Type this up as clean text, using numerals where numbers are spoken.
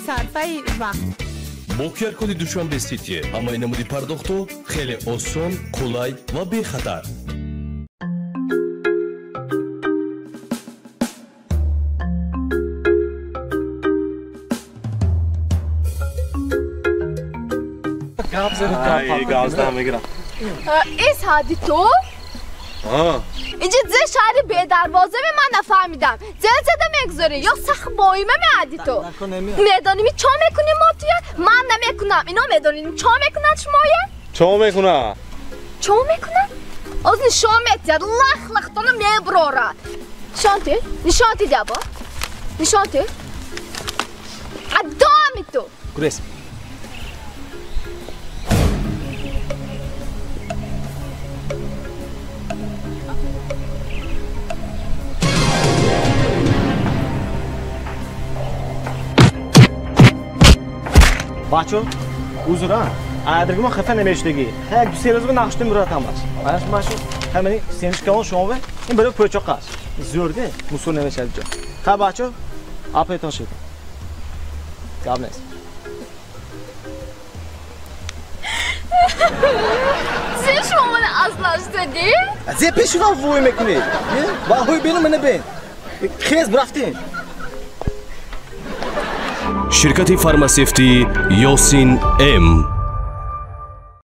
Сарфаи вақт. Бо QR-коди Душанбе Сити ҳамаи намуди пардохтҳо хеле осон, қулай ва бехатар. Гавздан мегирам. Ис ҳади ту? Инҷа зе шаҳри бедарвоза ман нафаҳмидам. Зел зада мегузорӣ ё сахт боима меҳади ту? Медоними чо мекунем мо туя? Ман намекунам. Ино медоним чо мекунанд шумоя? Чо мекунад? Чо мекунад? Оз нишон метиҳад, лах лахтона мебурорад. Нишон ти? Нишон ти дябо? Нишон ти? Адоми ту! Гурез. Бачо, узр а. Адригма хафа намешдагӣ. Ҳа, ду се рӯз нақштим буратам бач. Манаш машу ҳамани семишкалон шомве, ин барои пӯчоқ аст. Зӯрде, мусур намешад ҷо. Ха бачо, апетон шид. Гап нест. Зе шумо мана аслаш задӣ? Зе пеши ман вой мекунӣ? Ба ҳои бену мана бен. Хез бурафтем. Ширкати фармасевтии Ёсин М.